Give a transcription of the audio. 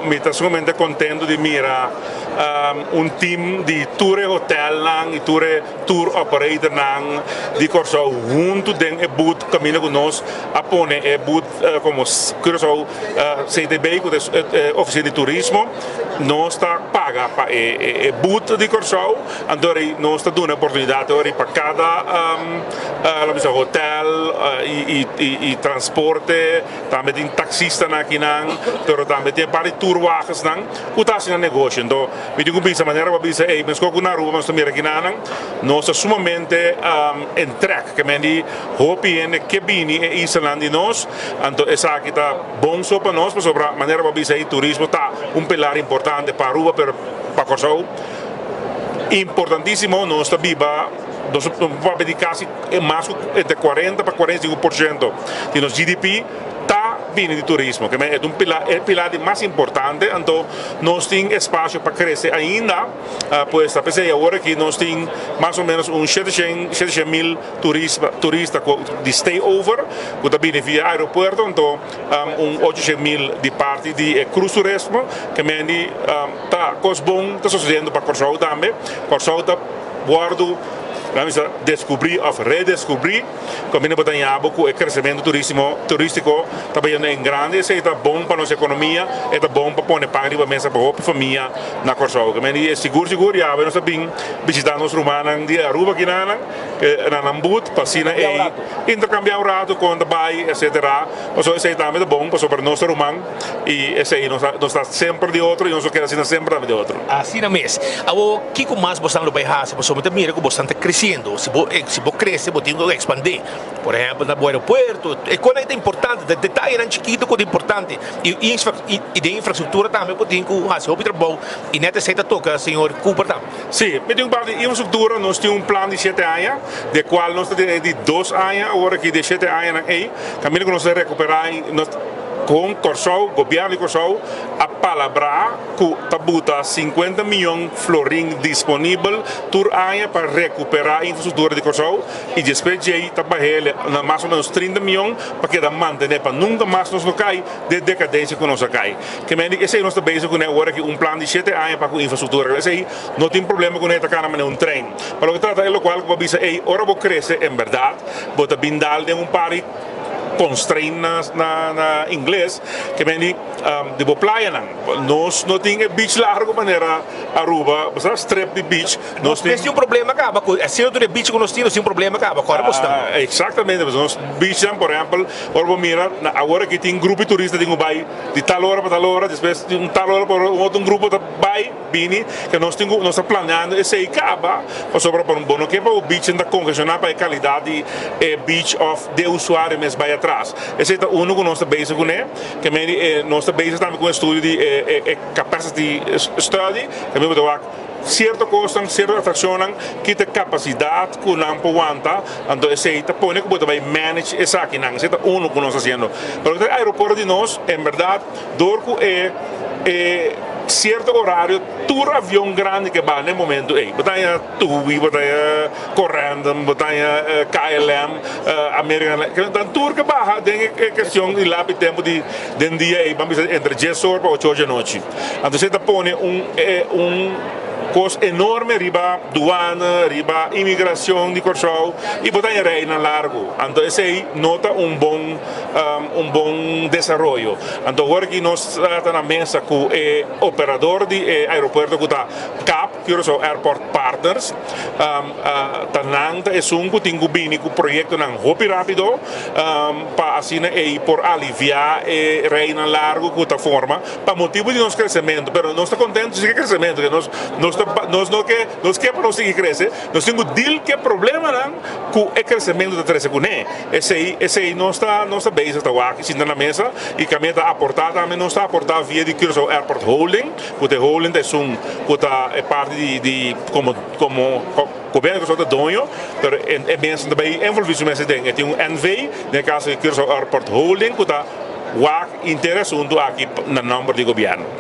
Mi ta sumamente contento di mira un team di tur e hotelnan y tur e tour operatornan di Corsou hunto den e booth caminda cu nos a pone e booth como Curaçao CTB, cu ta e oficina di turismo. Nos ta paga pa e booth di Corsou, anto nos ta duna oportunidad pa cada hotel y transporte. Tambe tin taxistanan akinan, pero tambe tin e par di tourwagennan ku ta hasi nan negoshi. Anto mi tin ku bisa manera ku a bisa ey, meskos ku na Aruba nos ta mira akinanan, nos ta sumamente en trek, ke men di hopi hende ke bini e islanan di nos, anto esaki ta bon so pa nos pasobra manera ku a bisa ey turismo ta un pilar importante pa Aruba pero pa Kòrsou importantisimo. Nos ta biba, nos papia di kasi mas ku entre 40 pa 45% di nos GDP ta bini di turismo. Ke men e ta un pilar, e pilar di mas importante, anto nos tin espasio pa krese ainda. Pues ta p'esei awor aki nos tin mas o menos un 700 mil turista di stay over ku ta bini via aeropuerto, anto un 800 mil di parti di e cruise turismo. Ke men di ta kos bon ta susediendo pa Kòrsou tambe. Kòrsou ta wòrdu, laat me deskubrí òf redeskubrí, kaminda bo ta yabo ku e kresementu turístiko ta bayendo en grande. Esei ta bon pa nos ekonomia, e ta bon pa pone pan riba mesa pa hopi famia na Kòrsou. Ke men di sigur sigur ya nos a bin bishitá nos rumannan di Aruba akinan na nan booth pa asina ei interkambiá un ratu kon ta bai, etcetera. Pasobra esei tambe ta bon, pasobra nos ta ruman i esei nos ta semper di otro i nos lo keda asina semper tambe di otro. Asina mes. Awor, kiko mas boso lo bai hasi? Pasobra mi ta mira ku boso ta kresiendo. Si bo krese, bo tin ku ekspandé. Por ehèmpel, na bo aeropuerto. E kosnan ta importante. E detayenan chikitu ku ta importante. I den infrastruktura tambe bo tin ku hasi hopi trabou. I net esei ta toka señor Cooper tambe. Sí, mi tin un parti di infrastruktura, nos tin un plan di 7 aña, di kual nos ta di 2 aña, awor aki di 7 añanan ei, kaminda ku nos ta rekuperá nos ku Kòrsou, gobièrnu di Kòrsou a palabrá ku ta buta 50 mion florin disponibel tur aña pa rekuperá infrastruktura di Kòrsou i despues djei ta bah'é na mas o ménos 30 mion pa keda mantené pa nunka mas nos no kai den dekadensia ku nos a kai. Ke men di esei nos ta bezig kuné awor aki, un plan di 7 aña pa ku infrastruktura. Esei no tin problema kuné, ta kana manera un trein. Pa loke trata e lokual ku bo bisa ei, ora bo krese en bèrdat, bo ta bin dal den un par di constraint na ingles, ke men di di bo playanan. Nos no tin e beach largo manera Aruba, bo sa, strip di beach. Nos tin un problema kaba ku asina tur e beach ku nos tin, nos tin un problema kaba kòrda bo stan. Eksaktamente, nos beachnan, por ehèmpel, ora bo mira awor aki tin grupo di turista tin ku bai di tal ora pa tal ora, despues di un tal ora pa un otro grupo ta bai bini, ke nos tin ku nos ta planeando esei kaba, pasobra pa bo no ke pa bo beach ta kongeshoná pa e kalidat di e beach òf di e usuario mes bai atras. Esei ta unu ku nos ta bezig kuné. Ke men di nos ta bezig tambe ku un estudio di e capacity study, ke men bo ta wak sierto kosnan, sierto atrakshonnan, kita kapasidat ku nan por wanta, anto esei ta pone ku bo ta bai manage esakinan. Esei ta unu ku nos ta hasiendo. Pero e aeropuerto di nos, en bèrdat, dor ku e sierto orario tur avion grandi ke bai na e momento ei, bo ta haña TUI, bo ta haña Corendon, bo ta haña KLM, American Airlines, dan tur ke baha den e kestion di lapi tempu di den dia ei, ban bisa entre 10 or pa 8 or di anochi. Anto esei ta pone un kos enorme riba duana, riba imigrashon di Kòrsou i bo ta haña reinan largu. Anto esei no ta un bon desaroyo. Anto awor aki nos ta na mesa ku e operador di e aeropuerto, ku ta CAP, Curaçao Airport Partners, ta nan ta esun ku tin ku bini ku proyektonan hopi rápido pa asina ei por aliviá e reinan largu ku ta forma pa motibu di nos kresementu. Pero nos ta kontentu si ke kresementu, ke nos no ke, nos ke pa nos sigui krese, nos tin ku deal ku e problemanan ku e kresementu ta trese kuné. Esei nos ta bezig, ta wak sinta na mesa i kaminda ta aportá tambe, nos ta aportá via di Curaçao Airport Holding, ku ta e holding ta esun ku ta e parti di komo gobièrnu di Kòrsou ta doño, pero e mes ta bai envolví su mes aden. E tin un NV, den e kaso di Curaçao Airport Holding, ku ta wak henter e asuntu aki na nòmber di gobièrnu.